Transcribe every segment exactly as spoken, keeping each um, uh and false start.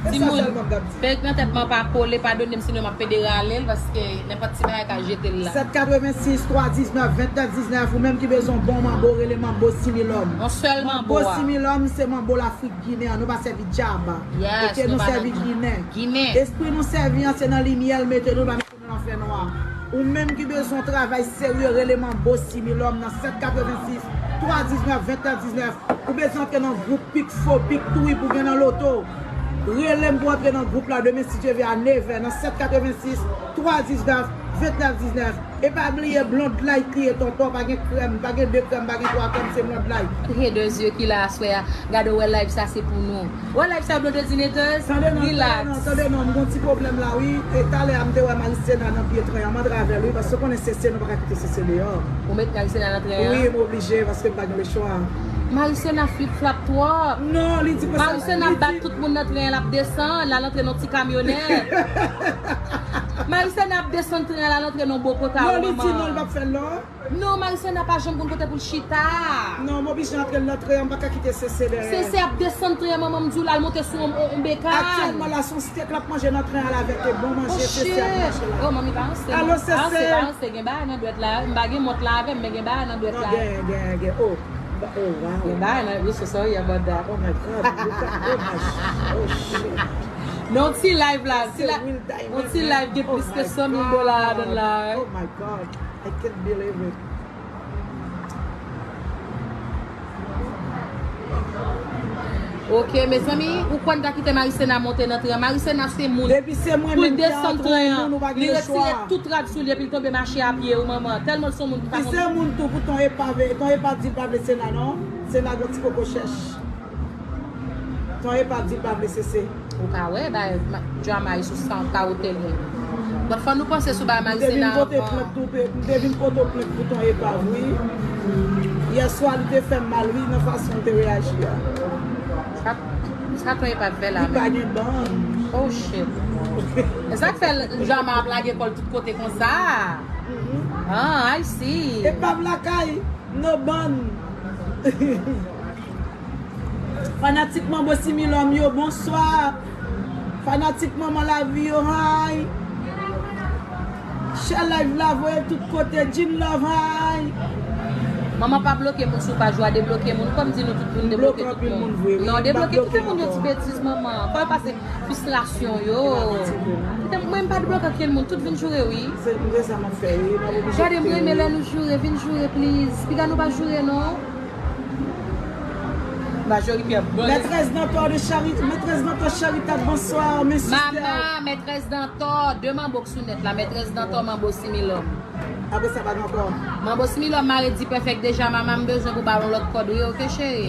Timoun, perik nan tèt mwen pa kole, padone m sinon m ap pede rale l, paske nenpòt ti bagay ka jete l la. Sèt katrevensis, twa diznèf, vennèf diznèf, ou menm ki bezwen bon manbo, rele manbo Similòm. Yon sèl manbo a. Manbo Similòm, se manbo Lafrik Ginen an, nou pa sèvi djab. Yes, nou pa sèvi ginen. Espri nou sèvi an, se nan limyè l mete nou, l pa mete nou nan fènwa. Ou menm ki bezwen travay serye, rele manbo Similòm nan sèt katrevensis, twa diznèf, vennèf diznèf. Ou bezwen antre nan gwoup pik fo, pik twip ou gen nan loto. Rele m pou antre nan gwoup la demen, si Dye vle, a nevè nan sèt katrevensis, twa diznèf, vennèf diznèf. E pa bliye Blonde Light li ye, tonton, pa gen krèm, pa gen de krèm, pa gen twa krèm, se Blonde Light. He de zye ki la aswè a. Gade, wè live sa se pou nou. Wè live sa, Blondedinators. Tande non, tande non, tande non, m gon ti pwoblèm la wi. E talè a m te wè Marisena nan pye tren an, m antre avè l wi, paske w konnen Sese, nou pa ka kite Sese deyò. Ou met Marisena nan tren an? Wi, m oblije, paske m pa gen lechwa. Marisena flip flap twòp. Non, li di konsa. Marisena ap bat tout moun nan tren an, l ap desann, l al antre nan ti kamyonèt. Marisena ap desann tren an, l al antre nan bokota. Non, li di non, l p ap fè l non. Non, Marisena pa janm konn kote pou l chita. Non, m oblije antre nan tren an, m pa ka kite Sese dèyè. Sese ap desann tren an, manman m di w la, l monte sou yon, yon, yon bekay. Aktyèlman la, se yon stèk l ap manje nan tren an la avèk bon manje Sese ap manje la. Oh, manmi pa ranse non. Alo, Sese. Pa ranse, pa ranse, gen bagay nan dwèt la. M pa gen mont la avè m, men gen bagay nan dwèt la. Non, gen, gen, gen. Oh, oh, wow. Gen bagay nan, we so sorry about that. Oh my God, look at, oh my, oh shit. Non, ti live la, ti la, yon ti live gen plis ke san mil dola ladan l la. Oh my God. I can't believe it. Ok, mezanmi, ou kwè n ta kite Marisena monte nan tren? Marisena se moun pou l desann tren an. Li retire tout rad sou li epi l tonbe mache a pye, wi manman. Tèlman l se yon moun ki pa konn. Li se moun tou pou Ton Epa, Ton Epa di l pa vle Sena non. Sena gon ti koko chèch. Ton Epa di l pa vle Sese. Ou ka wè, bay Drama sou sa, ou ka wote li. Bon, fò nou panse sou bay Marisena avan. M te vin pote plent tou, m te vin pote plent pou Ton Epa, wi. Yè swa, li te fè m mal, wi, nan fason l te reyaji a. Sa, sa Ton Epa fè la menm? Li pa gen bann. Oh, shit. E sa k fè Drama ap lage kò l tout kote konsa? Ah, I see. E pa m lakay, no bann. Fanatik Manbo Similòm yo, bonswa. Fanatik Manman Lavi yo, hi. Share live la, voye tout kote, Jean Love, hi. Manman pa bloke moun sou paj ou a, debloke moun. Kòm di nou tout moun debloke tout moun. Non, debloke, kite moun yo di betiz, manman. Fò yo pase fristrasyon yo. Kite mwen, m pa debloke okenn moun, tout vin joure, wi. Gade, m renmen lè nou joure, vin joure, please. Piga nou pa joure, non. Maîtresse Dantor de Charité, Maîtresse Dantor Charité, bonsoir, mes sisters. Mama, Maîtresse Dantor, de manbo k sou nèt la, Maîtresse Dantor, Manbo Similòm. Apre sa, pa gen ankò. Manbo Similòm mare D-Perfect deja, mama, m bezwen pou ba l yon lòt kòd, wi, ok, cheri.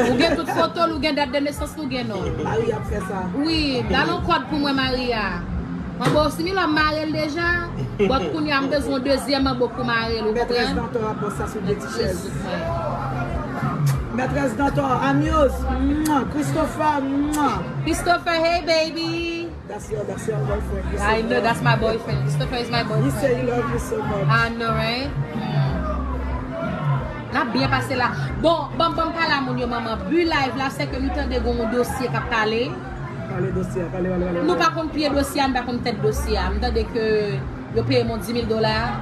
Ou gen tout foto l, ou gen dat de nesans l, ou gen non l. Maria ap fè sa. Wi, ba l yon kòd pou mwen, Maria. Manbo Similòm mare l deja. But kounye a m bezwen yon dezyèm manbo pou mare l, ou konprann? Mètrès Dantor ap pran sa sou de ti chèz. Mètrès Dantor, Amuse, mwah, Christopher, mwah. Christopher, hey baby. That's your, that's your boyfriend, Christopher. I know, that's my boyfriend. Christopher is my boyfriend. He say he love you so much. I know, right? Mm. N ap byen pase la. Bon, ban m, ban m pale a moun yo, manman. Bi live la, se ke nou tande gon yon dosye k ap pale. Pale dosye a, pale, pale, pale. Nou pa konn pye dosye a, nou pa konn tèt dosye a. M tande ke yo peye m yon di mil dola,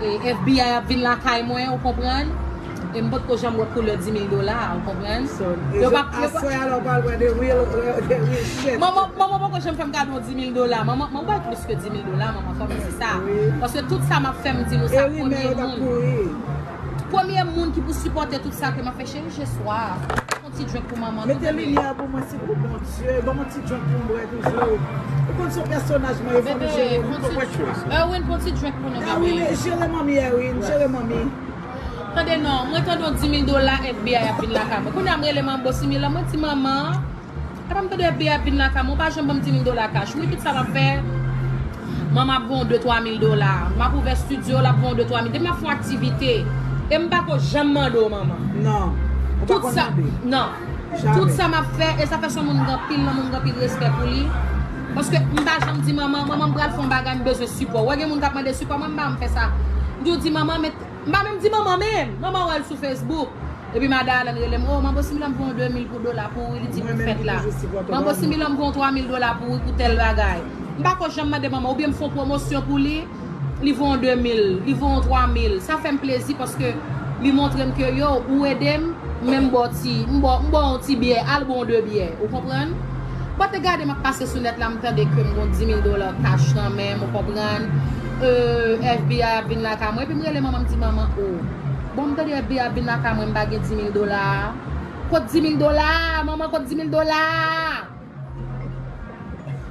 e F B I ap vin lakay mwen, ou konprann? E m potko janm wè koulè di mil dola, ou konprann? Yo pa, yo pa. Aswè a la, w pral wè the real, the real shit. Manman, manman poko janm fè m kado yon di mil dola. Manman, manman bay plis ke di mil dola, manman, fò m di sa. Wi. Paske tout sa m ap fè, m di nou sa, premye moun. Premye moun ki pou sipòte tout sa ke m ap fè, cheri, je swa. Yon ti drink pou manman. Mete limyè pou mwen, silvouplè, Bondye. Ban m yon ti drink pou m bwè toujou. Ou konn se yon pèsonaj mwen ye, fò nou jere. Erwin, pran ti drink pou nou, bebe. Erwin, jere manmi, Erwin, jere manmi. Tande non, mwen tande yon di mil dola F B I ap vin lakay mwen. Kounye a m rele Manbo Similòm, mwen di, manman, apa m tande F B I ap vin lakay mwen, ou pa janm ban m di mil dola cash. Wi, tout sa m ap fè, manman ap voye yon de twa mil dola. M ap ouvè estidyo, l ap voye yon de twa mil. Depi m ap fè yon aktivite, e m pa ko janm mande w, manman. Non, ou pa konn mande. Non. Tout sa m ap fè, e sa fè se yon moun m gen anpil lanmou, m gen anpil respè pou li. Paske m pa janm di manman, manman m pral fè yon bagay, m bezwen sipò. Wè gen moun k ap mande sipò, mwen m pa janm fè sa. M toujou di manman, men, m pa menm di manman menm. Manman wè l sou Facebook. Epi madan Alan rele m, "O, Manbo Similòm voye yon de mil pou dola pou ou wi, li di pou fèt la. Manbo Similòm voye yon twa mil dola pou ou wi, pou tèl bagay." M pa ko janm mande manman, oubyen m fè yon pwomosyon pou li, li voye yon de mil, li voye yon twa mil. Sa fè m plezi paske li montre m ke, yo, ou ede m, men m ba w ti, m ba w, m ba w yon ti byè, al ba w de byè. Ou konprann? Bon, te gade m ap pase sou nèt la, m tande ke m gon di mil dola kach nan men m, ou konprann? Euh, F B I ap vin lakay mwen, epi m rele manman, m di, "Manman, o." Bon, m tande F B I ap vin lakay mwen, m pa gen di mil dola. Kot di mil dola? Manman, kot di mil dola?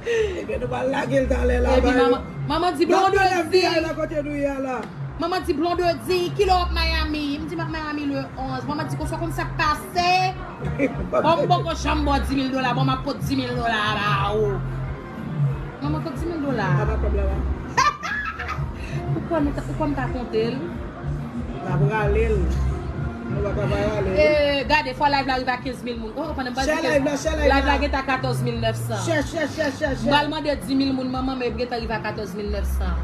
Ebyen, nou pral lage l talè la, epi bay manman, manman di, "Blondedy." N ap F B I la kote nou ye a la. Manman di, "Blondedy, kilè w ap Miami?" M di, "M ap Miami le onz." Manman di, "Konsa konn sa k pase?" Bon, m poko janm ba w di mil dola, bon, m ap pot di mil dola a ba ou. Manman, kot di mil dola a? Apa kòb la, wa? Ou kwè nou ta, ou kwè m ta konte l? N ap rale l. Nou pa ka pa rale l. E, gade, fò live la rive a kenz mil moun. Oh, pandan m pa di kenz, live la, live la gentan katòz mil nèf san. Share, share, share, share, share. M pral mande di mil moun, manman, men gentan rive a katòz mil nèf san.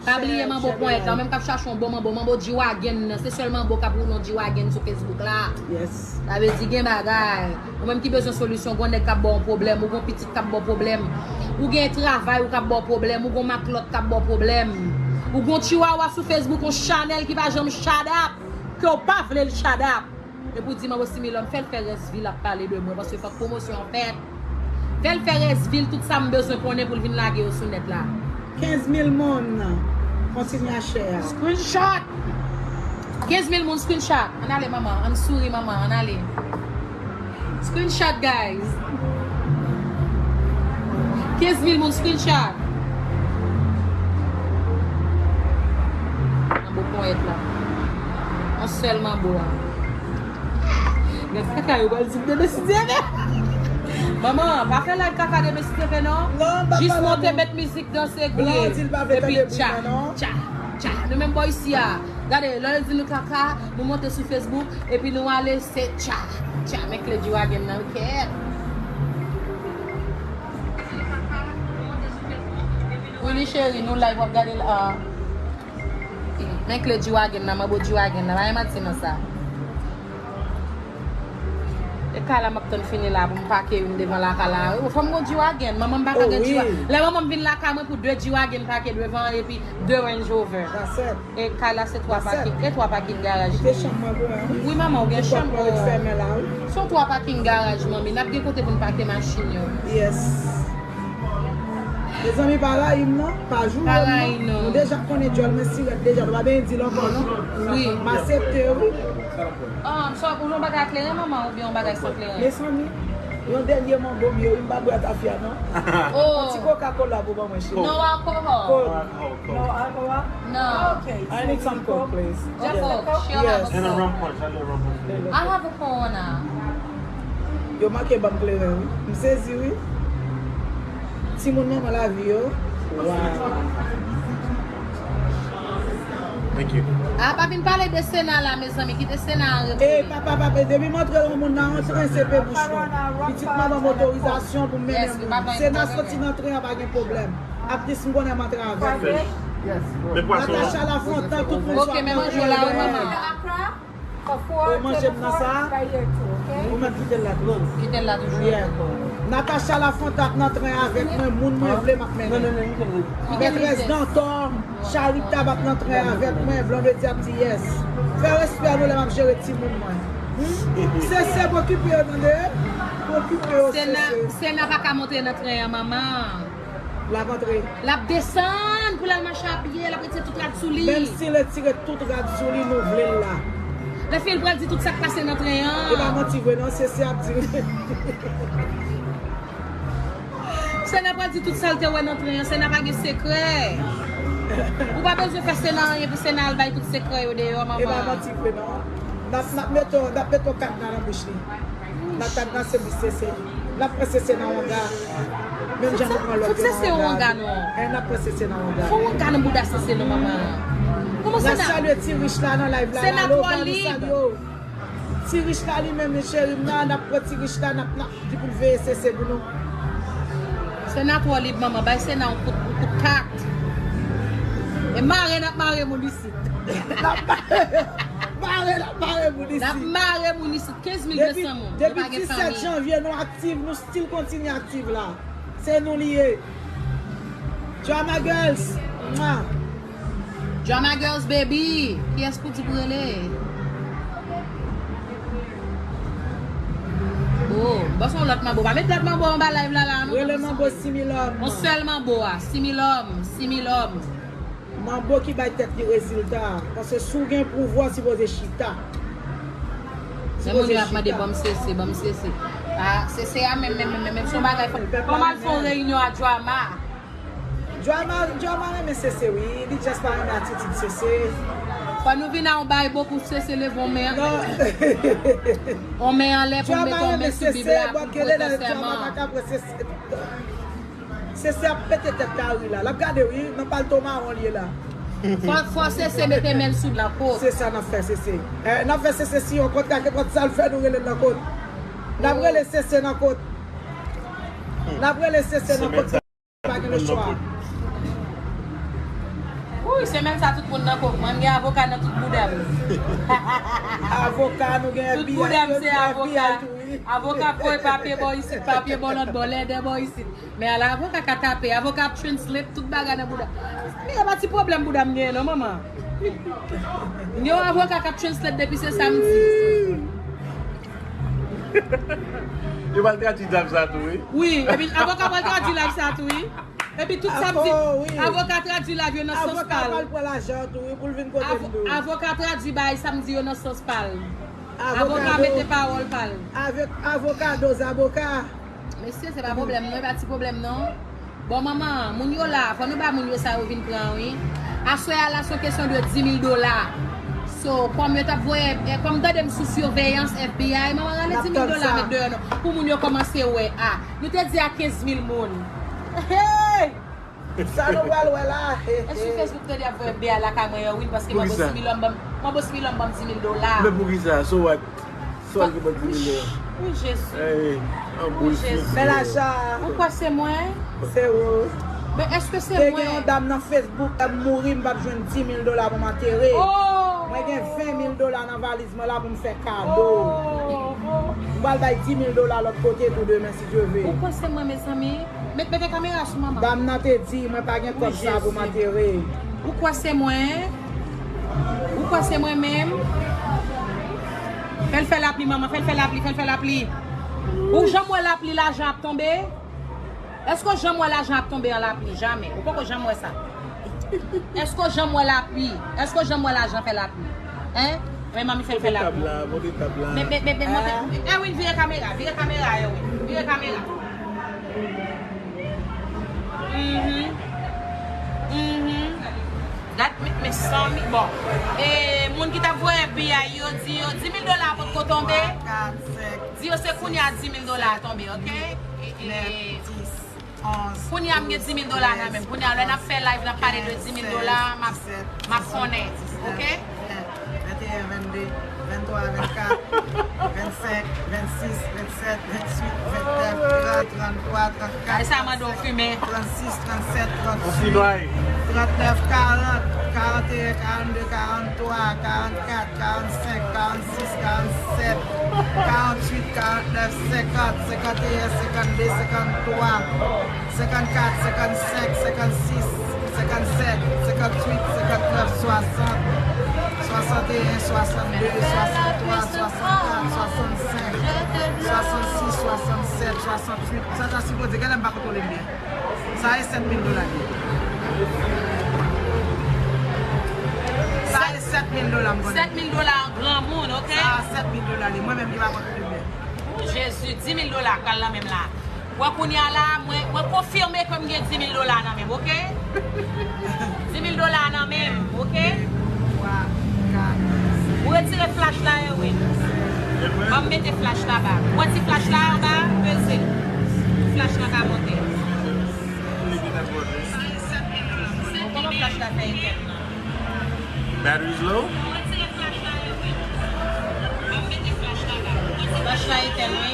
Pa bliye manbo ponyèt la, ou menm k ap chache yon bon manbo, manbo G-Wagon nan, se sèl manbo k ap woule yon G-Wagon sou Facebook la. Yes. Sa vle di gen bagay. Ou menm ki bezwen solisyon, gon nèg k ap ba w pwoblèm, ou gon pitit k ap ba w pwoblèm, ou gen travay ou k ap ba w pwoblèm, ou gon matlòt k ap ba w pwoblèm, ou gon chihuahua sou Facebook, yon Chanèl ki pa janm shut up, ke w pa vle l shut up. Epi w di manbo Similòm, fè l fè rès vi l ap pale de mwen, paske fòk pwomosyon an fèt. Fè l fè rès vi l, tout sa m bezwen konnen pou l vin lage yo sou nèt la. Kenz mil moun, kontinye a share a. Screenshot! Kenz mil moun screenshot. Ann ale, manman. Ann souri, manman. Ann ale. Screenshot, guys. Kenz mil moun screenshot. Manbo ponyèt la. Yon sèl manbo a. Gad kaka yo pral di m demen si Dye vle. Manman, pa fè live kaka demen si Dye vle non. Non, m pa pale. Jis monte, met mizik, danse, griye. Blan di l pa vle tande bri mwen non. Epi tcha, tcha, tcha. Nou menm bò isi a. Gade, lè yo di nou kaka, nou monte sou Facebook, epi nou ale, se tcha, tcha, men kle G-Wagon nan, kèt. Wi, li cheri, nou live w ap gade l, ah. Men kle G-Wagon nan, manbo G-Wagon nan, pa gen manti nan sa. E kay la m ap tann fini la pou m pake youn devan lakay la. Fò m gon G-Wagon, manman m pa ka gen G-Wagon. Lè manman m vin lakay mwen pou de G-Wagon pake devan epi de Range Rover. E kay la se twa paking, e twa paking garaj li. Wi, manman, ou gen chanm, o. Se yon twa paking garaj, manmi. N ap gen kote pou n pake machin yo. Yes. Mezanmi, pa rayi m non, pa joure m non. Nou deja konnen djòl mwen sirèt deja, nou pa bezwen di l ankò non. Wi. M aksepte wi. Ah, so, ou yon bagay kleren, manman, oubyen yon bagay san kleren? Mezanmi, yon dènye manbo m ye wi, m pa bwè tafya non. Oh. Yon ti Coca-Cola pou ban mwen, cheri. No alcohol. Coke. No alcohol? No. Okay. I need some Coke, please. Just a Coke? Yes. And a rum punch. I love rum punch. I have a Corona. Yo manke ban m kleren wi. M sezi wi. Timoun manman lavi yo. Wow. Thank you. Ah, pa vin pale de Sena la, mezanmi. Kite Sena an repo. E papa, papa, depi m antre yon moun nan antre, se pe bouch mwen. Pitit manman m otorizasyon pou m mennen moun. Sena soti nan tren an, pa gen pwoblèm. At least m konnen m antre avè l. Natacha Lafontan, tout moun sou Akra. Ou manje m nan sa a? Ou mèt kite l la toujou. Kite l la toujou. Yeah. Natacha Lafontan ap nan tren avèk mwen, moun mwen vle m ap mennen. Mètrès Dantò, Charita ap nan tren avèk mwen, Blondedy ap di yes. Fè respè nou lè m ap jere timoun mwen. Hmm? Sese, okipe yo, tande? Okipe yo, Sese. Sena pa ka monte nan tren an, manman. L ap antre. L ap desann pou l al mache a pye, l ap retire tout rad sou li. Menm si l retire tout rad sou li, nou vle l la. Lè fini l pral di tout sa k pase nan tren an. E pa manti vre non, Sese ap di. Sena pral di tout sa l te wè nan tren an, Sena pa gen sekrè. Ou pa bezwen fè Sena anyen pou Sena al bay tout sekrè yo deyò, manman. E pa manti vre non. N ap, n ap mete w, n ap mete w kadna nan bouch li. N ap kadnase bouch Sese. N ap pran Sese nan wanga. Menm jan nou pran lòt yo nan wanga. Fout Sese yon wanga non. E n ap pran Sese nan wanga. Fò wanga nan bouda Sese non, manman. Kòman Sena? N ap salye Ti Rich la nan live la. Sena twò lib. Ti Rich la li menm, cheri m nan, n ap pran Ti Rich la, n ap, n ap di pou l veye Sese pou nou. Sena twò lib, manman. Bay Sena yon kout, yon kout kat. E mare n ap mare moun isit. N ap mare. Mare, n ap mare moun isit. N ap mare moun isit. Kenz mil de san moun. Depi disèt janvye, nou aktif, nou still kontinye aktif la. Se nou li ye. Drama Girls. Mwa. Drama Girls, baby. Kiyès pou di pou rele? Oh, bòs, yon lòt manbo. Pa met lòt manbo anba live la, la, non. Rele manbo Similòm. Yon sèl manbo a. Similòm, Similòm. Manbo ki bay tèt li rezilta. Paske si w gen pouvwa, w sipoze chita. Men moun yo ap mande, "Ban m sese, ban m sese." Ah, sese a menm, menm, menm, menm, se yon bagay fò. Kòman l fè yon reyinyon a Drama? Drama, Drama renmen sese, wi. Li just pa renmen atitid sese. Fò nou vin a yon bagay bokou sese leve yon men. Non. Yon men anlè pou l mete yon men sou bib la, pou l pote sèman. Sese ap pete tèt Kari la. L ap gade, wi, nan palto mawon li ye la. Fò, fò Sese mete men l sou l ankò. Se sa n ap fè, Sese. Eh, n ap fè Sese siyen yon kont, kake kont sa l fè nou rele l nan kont. N ap rele Sese nan kont. N ap rele Sese nan kont. Pa gen lechwa. Wi, semèn sa tout moun nan kòk. Mwen, m gen avoka nan tout bouda m. Avoka, nou gen F B I. Tout bouda m se avoka. Avoka ap voye papye bò isit, papye bò lòt bò, lèdè bò isit. Men ala avoka ka tape, avoka ap translate tout bagay nan bouda. Men e pa ti pwoblèm bouda m genyen non, manman. M gen yon avoka k ap translate depi se samdi. Yo pral tradui live sa tou, wi. Wi, epi avoka pral tradui live sa tou, wi. Epi tout samdi, avoka tradui live yo nan sans pa l. Avoka pral pran lajan tou, wi, pou l vin kote m tou. Avoka tradui bagay samdi yo nan sans pa l. Avoka mete pawòl pa l. Avèk avoka, dozaboka. Mesye, se pa pwoblèm non, e pa ti pwoblèm non. Bon, manman, moun yo la, fò nou ba moun yo sa yo vin pran, wi. Aswè a la, se yon kesyon de dis mil dola. So, kòm yo t ap voye, eh, kòm tande m sou siveyans F B I, manman rale dis mil dola met deyò non. Pou moun yo kòmanse wè, a. Nou te di a kenz mil moun. Hey! Sa nou pral wè la. E sou Facebook tande ap voye F B I lakay mwen yo, wi, paske manbo Similòm ban m, manbo Similòm ban m dis mil dola. Men poukisa? So what? So what ki ban dis mil dola? Wi, Jezi. Ey, an boul sisi. Men lajan. Ou kwè se mwen? Se ou. Men èske se mwen? Te gen yon dam nan Facebook, lè m mouri, m p ap jwenn dis mil dola pou m antere. Oh! Mwen gen ven mil dola nan valiz mwen la pou m fè kado. Oh, oh. M pral bay dis mil dola lòt kote tou demen, si Dye ve. Ou kwè se mwen, mezanmi? Met, mete kamera sou manman. Dam nan te di, mwen pa gen kòb sa pou m antere. Ou kwè se mwen? Ou kwè se mwen menm? Fè l fè lapli, manman, fè l fè lapli, fè l fè lapli. Ou janm wè lapli, lajan ap tonbe? Èske w janm wè lajan ap tonbe an lapli? Jamè. Ou poko janm wè sa. Èske w janm wè lapli? Èske w janm wè lajan fè lapli? Hein? Men manmi fè l fè lapli. Monte tab la, monte tab la. Men, men, men, men, monte. Erwin, vire kamera, vire kamera, Erwin. Vire kamera. Mhm. Mhm. Gad, men, men san mi, bon. E moun ki t ap voye F B I yo di yo dis mil dola potko tonbe. Di yo se kounye a dis mil dola a tonbe, ok? E, e, kounye a m gen dis mil dola nan men m. Kounye a lè n ap fè live, n ap pale de dis mil dola, m ap, m ap konnen, ok? Venteyen, vennde, venntwa, vennkat, vennsenk, vennsis, vennsèt, vennuit, vennèf, trant, tranntwa, trannkat, trannsenk, trannsis, trannsèt, trannuit, trannèf, karant, karanteyen, karannde, karanntwa, karannkat, karannsenk, karannsis, karannsèt, karannuit, karannèf, senkant, senkanteyen, senkannde, senkanntwa, senkannkat, senkannsenk, senkannsis, senkannsèt, senkannuit, senkannèf, swasant, swasanteyen, swasannde, swasanntwa, swasannkat, swasannsenk, swasannsis, swasannsèt, swasannuit. Sa ta sipoze, genlè m pa kontwole l byen. Sa e sèt mil dola li ye. Sa e sèt mil dola m konnen. Sèt mil dola an granmoun, ok? Sa a sèt mil dola li ye. Mwen menm ki pa kontwole l byen. Ou Jezi, dis mil dola k al nan men m la. Wè kounye a la, mwen, mwen konfime ke m gen dis mil dola nan men m, ok? Dis mil dola nan men m, ok? Ou retire flach la, Erwin. Ban m mete flach la ba. Ou wè ti flach la anba, peze l. Pou flach la ka monte. Bon, kòman flach la fè etèn nan? Battery's low? Flach la etèn, wi.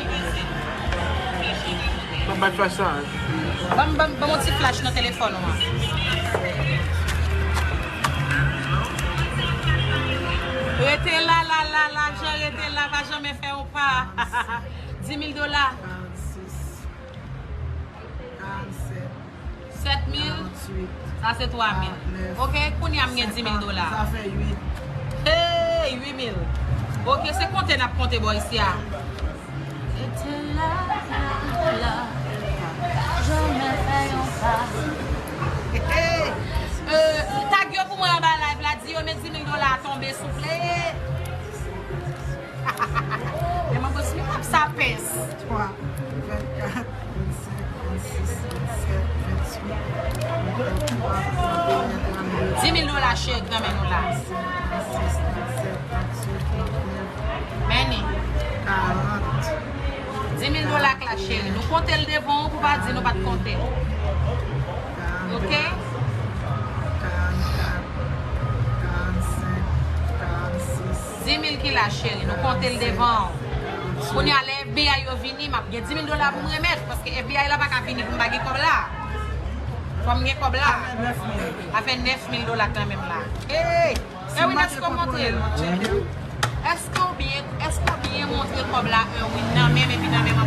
Ban m bay flach sa. Ban m, ban m, ban m yon ti flach nan telefòn ou an. Rete la, la, la, la, jan rete la, pa janmen fè yon pa. Dis mil dola. Karannsis. Karannsèt. Sèt mil. Karantuit. Sa se twa mil. Karannnèf. Ok, kounye a m gen dis mil dola. Sa fè uit. Hey, uit mil. Ok, se konte n ap konte bò isi a. Rete la, la, la, janmen fè yon pa. Hey, euh, tag yo pou mwen anba live la, di yo met dis mil dola tonbe souple. Men manbo Smith ap sa pens. Twa, vennkat, vennsenk, vennsis, vennsèt, venntuit, venntwa, trannde, trannde. Dis mil dola cheri nan men nou la. Vennsis, vennsèt, venntuit, vennèf. Men ni. Karant. Dis mil dola k la cheri. Nou konte l devan w pou pa di nou pa t konte. Karannde. Ok? Karannkat, karannsenk, karannsis. Dis mil ki la, cheri. Nou konte l devan w. Kounye a, lè F B I yo vini, m ap gen dis mil dola pou m remèt. Paske F B I la pa ka vini pou m pa gen kòb la. Fò m gen kòb la. Sa fè nèf mil. Sa fè nèf mil dola kanmenm la. Hey! Erwin, èske w montre l? Èske w byen, èske w byen montre kòb la, Erwin, nan men m epi nan men m,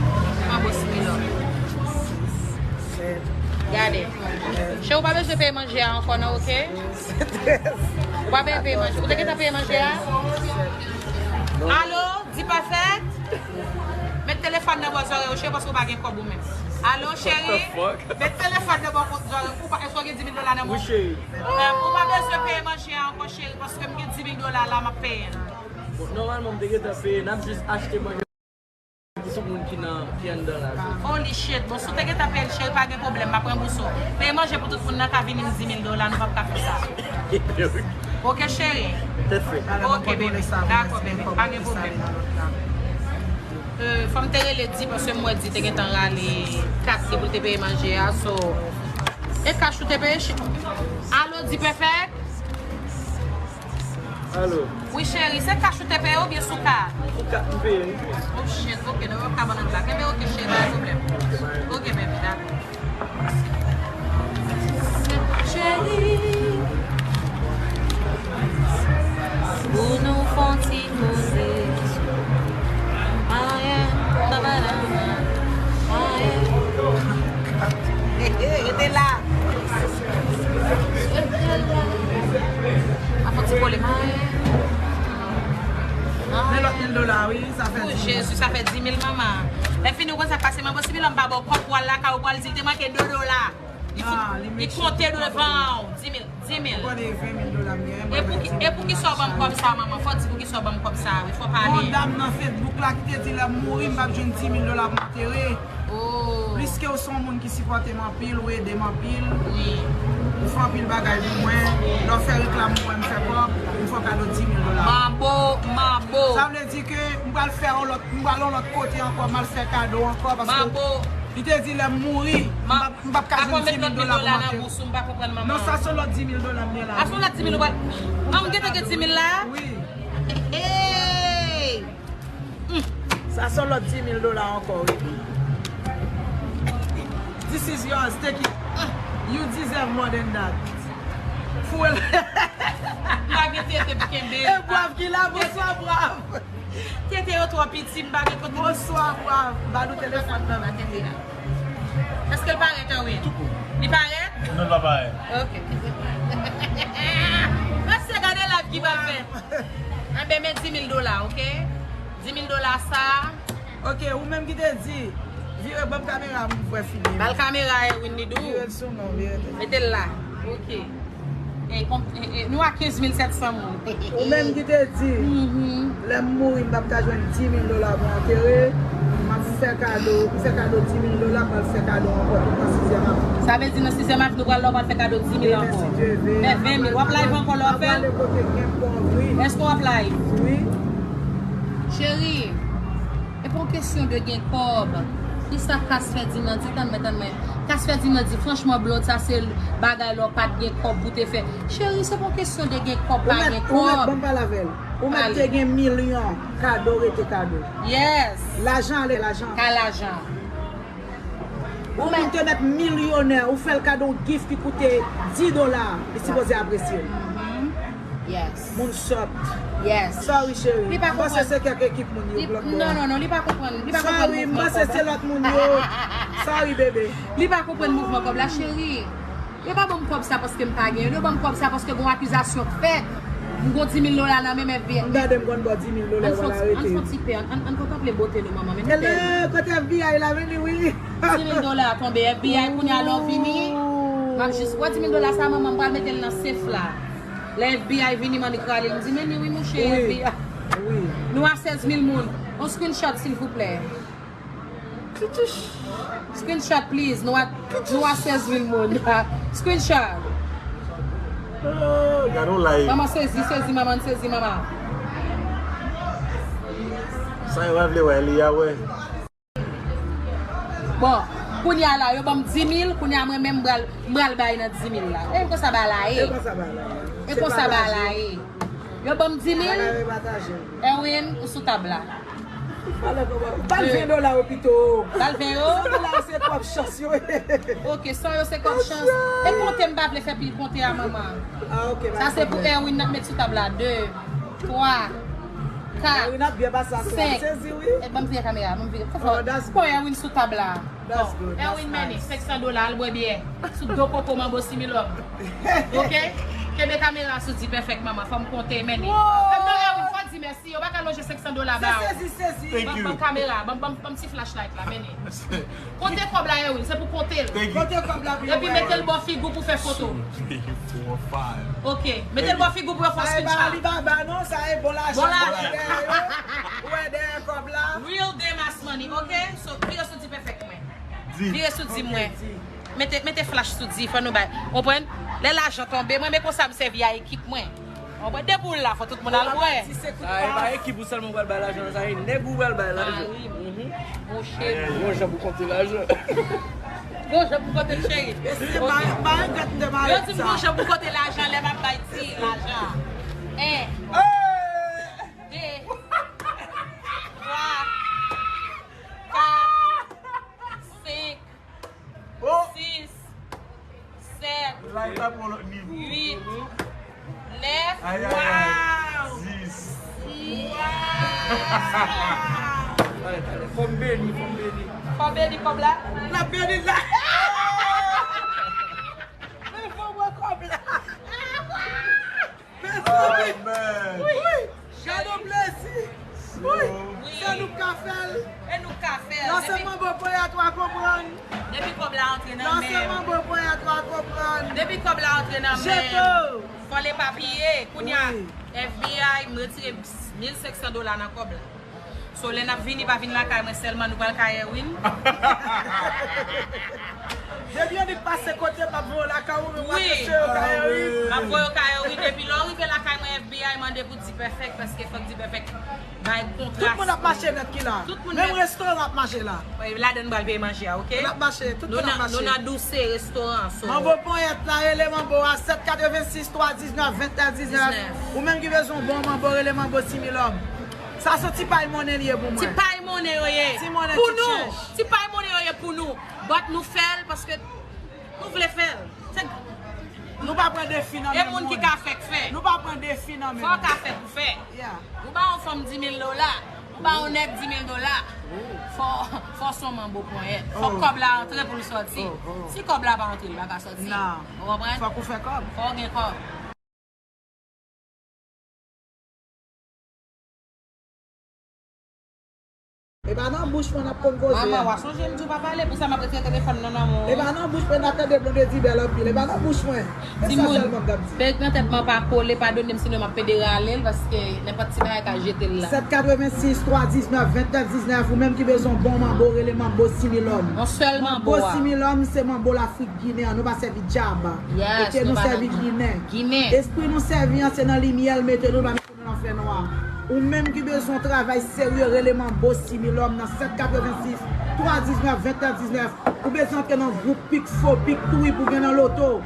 manbo Smith? Gade. Cheri, ou pa bezwen peye manje a ankò, non, ok? Ou pa bezwen peye manje. Ou te gentan peye manje a? Alo, di Perfect? Met telefòn nan bò zòrèy ou, cheri, paske ou pa gen kòb ou menm. Alo, cheri? Met telefòn nan bò zòrèy ou. Ou pa, èske w gen dis mil dola nan men w? Wi, cheri. Em, ou pa bezwen peye manje a ankò, cheri, paske m gen dis mil dola la, m ap peye l. Bon, nòmalman, m te gentan peye, n ap jis achte manje pou tout moun ki nan, ki anndan la. Holy shit, bon, si w te gentan peye l, cheri, pa gen pwoblèm, m ap ranbouse w. Peye manje pou tout moun nan ka vini m dis mil dola, nou p ap ka fè sa. Ok, cheri? Tèt frèt. Ok, baby, dakò, baby, pa gen pwoblèm. Euh, fò m te rele Di, paske m wè Di te gentan rale kat li pou l te peye manje a, so, e kach ou te peye, cheri? Alo, Di Perfect? Alo. Wi, cheri, se kach ou te peye oubyen sou kat? Sou kat m peye, wi. Oh, shit, ok, nou pa ka ban nan blak. Enben, ok, cheri, pa gen pwoblèm. Ok, baby, dakò. Cheri, pou nou fè yon ti koze. Mayen, babadaba, mayen. Rete la. Rete la. A fon ti kole, mayen. Men lòt mil dola, wi, sa fè dis mil. Jezi, sa fè dis mil, manman. Lè fini, ou konn sa k pase, manbo Sibilòm pa ba w kòb pou w al lakay ou, pou w al di l te manke de dola. Li fin, li konte devan w. Dis mil, dis mil. Ou konnen ven mil dola m genyen, e pou ki, e pou ki sa w ban m kòb sa, manman? Fò w di pou ki sa w ban m kòb sa, wi, fò w pale. Yon dam nan Facebook la ki te di lè m mouri, m p ap jwenn dis mil dola pou m antere. Oh. Pliske w se yon moun ki sipòte m anpil, ou ede m anpil. Wi. Ou fè anpil bagay pou mwen. Lè w fè reklam pou mwen, m fè kòb, m fè w kado dis mil dola. Manbo, manbo. Sa vle di ke m pral fè yon lòt, m pral yon lòt kote ankò, m al fè kado ankò, paske li te di lè m mouri, m p ap, m p ap ka jwenn dis mil dola pou m antere. Non, sa se lòt dis mil dola m gen la. A, se lòt dis mil ou pral. An, m gentan gen dis mil la? Wi. Hey! Sa se lòt dis mil dola ankò, wi. This is yours, take it. You deserve more than that. Foure l. M pa gen tete pou kenbe. E Brav ki la, bonswa, Brav. Tete yo twò piti, m pa gen kote. Bonswa, Brav. Ba nou telefòn nan. Ba tete a. Èske l parèt, Erwin? Li parèt? Non, l pa parèt. Ok. Mesye, gade live ki pral fèt. Enben, men dis mil dola, ok? Dis mil dola sa. Ok, ou menm ki te di, vire ban m kamera m vwè figi m. Ba l kamera, Erwin, li dou. Vire l sou mwen, vire l. Mete l la. Ok. E, kon-, e, e, nou a kenz mil sèt san moun. Ou menm ki te di, lè m mouri, m p ap ka jwenn dis mil dola pou antere, m ap fè kado, m fè kado dis mil dola, m pral fè kado ankò tout nan sizyèm avni. Sa vle di nan sizyèm avni, ou pral la, ou pral fè kado dis mil ankò. Demen, si Dye vle. Men ven mil, w ap live ankò lè w ap fè l? M ap prale kote gen pon, wi. Èske w ap live? Wi. Cheri, e pa yon kesyon de gen kòb. Kisa Kas Fèdinan di? Tann mwen, tann mwen. Kas Fèdinan di, franchman, Blonde, sa se bagay lè w pa t gen kòb pou te fè. Cheri, se pa yon kesyon de gen kòb, pa gen kòb. Ou mèt, ou mèt ban m pale avè l. Ou mèt te gen milyon, kado rete kado. Yes. Lajan ale, lajan. Ka lajan. Yon moun te mèt milyonè, ou fè l kado yon gift ki koute dis dola, li sipoze apresye l. Mhm. Yes. Moun sòt. Yes. Sorry, cheri. Li pa M panse konprann. Se kèk ekip moun yo Li, blòk non, non, non, li pa konprann. Li pa konprann Sorry, m mouvman panse kòb. Se lòt moun yo. Sorry, bebe. Li pa konprann mouvman kòb la, cheri. Yo pa ban m kòb sa paske m pa gen. Yo ban m kòb sa paske gon akizasyon k fèt. M gon dis mil dola nan men m F B I. M gade m konn bò dis mil dola An w fon, al an arete. Fon ti pè, an, an, an kontanple bote nou, manman. Men nou Hello, kote F B I la vini, wi. Dis mil dola tonbe, F B I kounye a lè w vini. M ap jis, wè dis mil dola sa, manman, m pral mete l nan sef la. Lè F B I vini, m annik rale l, m di, men ni wi, mouche, Wi. F B I. Wi. Nou a sèz mil moun. On screenshot, silvouplè. Screenshot, please. Nou a, nou a sèz mil moun. Screenshot. Ah, gade yon live. Manman sezi, sezi, manman sezi, manman. Sa yo pa vle wè li a, wè. Bon, kounye a la, yo ban m dis mil, kounye a mwen menm m pral, m pral bay nan dis mil la. E konsa bagay la ye. E konsa bagay la ye. E konsa bagay la ye. Yo ban m dis mil. Bagay yo pataje. Erwin, ou sou tab la. Pale kòman. Ba l ven dola yo pito. Ba l ven yo. San dola yo se kòb chans yo ye. Ok, san yo se kòb chans. E konte m pa vle fè pil konte a manman. Ah, ok. Sa se pou Erwin n ap met sou tab la. De, twa, kat, Erwin ap byen pase a sou la. senk. Sezi, wi. E ban m vire kamera, ban m vire. Fò, Oh, that's fò Erwin sou tab la. That's good. That's Erwin mennen nice. Senk san dola, al bwè byè. Sou do koko manbo similòm. Ok? Kenbe kamera sou Di Perfect, manman. Fò m konte, mennen. Non, Erwin, fò di mèsi. Yo pa ka lonje senk san dola ba ou. Sezi, sezi. Thank Ban, you. ban kamera, ban, ban, ban ti flashlight la, mennen. Konte kòb la, Erwin, se pou konte l. Thank you. Kote kòb la pou yo Epi mete l bò figi w pou fè foto. Three, four, five. Ok, mete l bò figi w pou yo fè Sa e pa screenshot. Alibaba, non, sa e bon lajan. Bon lajan. Ou wè dèyè yo. Ou wè dèyè kòb la. Real Demas money, ok? So, vire sou Di Perfect mwen. Di. Vire sou Di mwen. Di. Mete, mete flash sou Di, fò nou bay. Konprann? Lè lajan tonbe, mwen, men konsa m sèvi a ekip mwen. Konprann? Depi w la, fò tout moun al bwè. Ti se kout Sa e pa pa. Ekip ou sèlman pral bay lajan, sa e nèg ou pral bay lajan. Mari, mouche. Bon jan pou konte lajan. Bon jan pou konte l, cheri. Se pa, pa yon grenn de Yo maret di m sa. bon jan pou konte lajan lè m ap bay Di lajan. En, Hey! de, twa, kat, senk, Oh! sis, sèt, Live la pou yon lòt nivo. uit, nèf, Ay, ay, ay. Dis. dis. Talè, talè. Fò m beni, fò m beni. Fò beni kòb la. N ap beni la. Men fò mwen kòb la. Mezanmi. Amen. Wi. Gade yon plezi. Wi. Wi. Se nou k ka fè l. E nou k ka fè l. Nan se Depi, manbo ponyèt w a konprann. depi kòb la antre nan Nan se men. Manbo ponyèt w a konprann. Depi kòb la antre nan men. Jeto. Fò l epapiye. Kounye a, Wi. F B I, m retire mil senk san dola nan kòb la. So, lè n ap vini, pa vin lakay mwen sèlman, nou pral kay Erwin. Depi annik pase kote m ap voye w lakay ou, men w ap Wi. eseye w kay Erwin. M ap voye w kay Erwin, epi lè w rive lakay mwen F B I mande pou Di Perfect, paske fòk Di Perfect bay kontra. Tout moun ap mache nèt ki la. Tout moun Menm nèt. Restoran ap mache la. Wi, ladan n pral peye manje a, ok? L ap mache, tout Nou moun ap nan, nou mache. Nan Douce Restoran, so. Manbo ponyèt la, rele Manbo a sèt katrevennsis twa diznèf vennèf diznèf. Ou menm ki bezwen bon manbo, rele Manbo Similòm. Sa se ti pay monnen li ye pou mwen. Ti pay monnen yo ye. Ti monnen, Pou ti nou. Change. Ti pay monnen yo ye pou nou. But nou fè l paske nou vle fè l. Se Nou pa pran defi nan e men moun ki moun. Ka fè k fè. Nou pa pran defi nan men Fò w moun. Ka fè k fè. Yeah. Ou ba yon fanm dis mil dola. Ou ba yon nèg dis mil dola. Fò, fò se yon manbo ponyèt. Fò Oh. Kòb la antre pou l sòti. Oh, oh. Si kòb la pa antre, li pa ka sòti. Non. Ou konprann? Fòk ou fè kòb. Fò w gen kòb. E pa nan bouch mwen n ap konn koze Manman, w a. A sonje m di w pa pale, pou sa m ap retire telefòn nan nan men w. E pa nan bouch mwen n ap tande Blondedy bèl anpil. E pa nan bouch mwen. E sa Timoun, sèlman m t ap di. Pèk nan tèt mwen pa kole, padone m sinon m ap pede rale l, paske nenpòt ti bagay ka jete l la. Sèt katrevennsis twa diznèf vennèf diznèf, ou menm ki bezwen bon manbo, rele Manbo Similòm. Yon sèl manbo Manbo a. Similòm se manbo Lafrik Ginen an, nou pa sèvi djab. Yes, Ok, nou nou pa sèvi nan Ginen. Ginen. Espri nou sèvi an se nan limyè l mete nou, l pa mete nou nan fènwa. Ou menm ki bezwen yon travay serye, rele Manbo Similòm nan sèt katrevennsis twa diznèf vennèf diznèf. Ou bezwen antre nan gwoup pik fo, pik touri pou gen nan loto.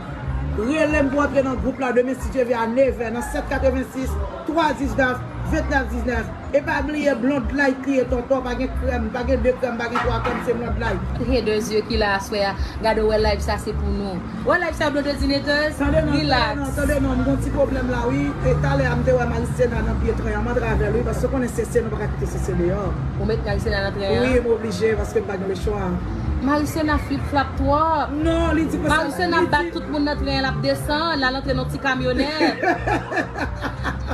Rele m pou antre nan gwoup la demen si Dye vle a nevè nan sèt katrevennsis twa diznèf Vennèf diznèf. E pa bliye Blonde Light li ye, tonton. Pa gen krèm, pa gen de krèm, pa gen twa krèm, se Blonde Light. Haters yo ki la aswè a. Gade, w wè live sa se pou nou. Ou wè live sa, Blondedy Haters? Tande non, tande non, tande non, m gon ti pwoblèm la wi. E talè a m te wè Marisena nan pye tren an, m antre avè l wi, paske w konnen Sese, nou pa ka kite Sese deyò. Ou met Marisena nan tren an? Wi, m oblije, paske m pa gen lechwa. Marisena flip flap twòp. Non, li di konsa. Marisena bat tout moun nan tren an, l ap desann, l al antre nan ti kamyonèt.